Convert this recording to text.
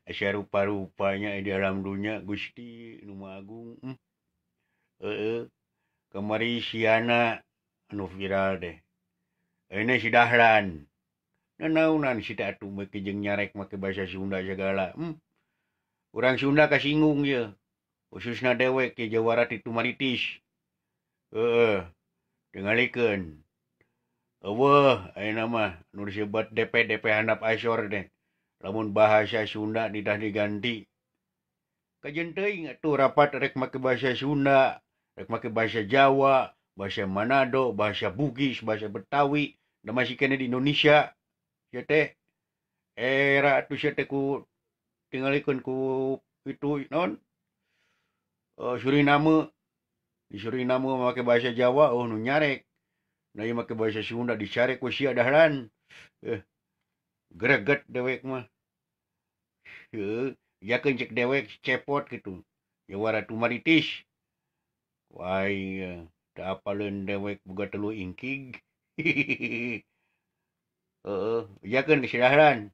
Asa rupa-rupanya di alam dunya Gusti nu Maha Agung. Heeh. Kamari siana anu viral deh. Ayeuna si Dahlan. Nanaonan si teh atuh beuki jeung nyarek make bahasa Sunda segala. Urang Sunda kasinggung ye. Khususna dewek ke Jawa Barat itu maritis. Heeh. Tingalikeun. Eueuh ayeuna mah nu disebat DP DP handap asor teh. Lamun bahasa Sunda ditah diganti. Kajeun teuing atuh rapat rek make bahasa Sunda, rek make bahasa Jawa, bahasa Manado, bahasa Bugis, bahasa Betawi, da masih keneh di Indonesia. Sia teh era atuh sia teh ku tingalikeun ku itu naon? Suriname. Di Suriname make bahasa Jawa oh nu nyarek. Nah ieu make bahasa Sunda dicarek ku sia Dahlan. Greget dewek mah. Heuh, yakeun cek dewek cepot kitu. Jawara Tumaritis. Wai teu apaleun dewek boga telu ingkig. Heeh, yakeun si Dahlan.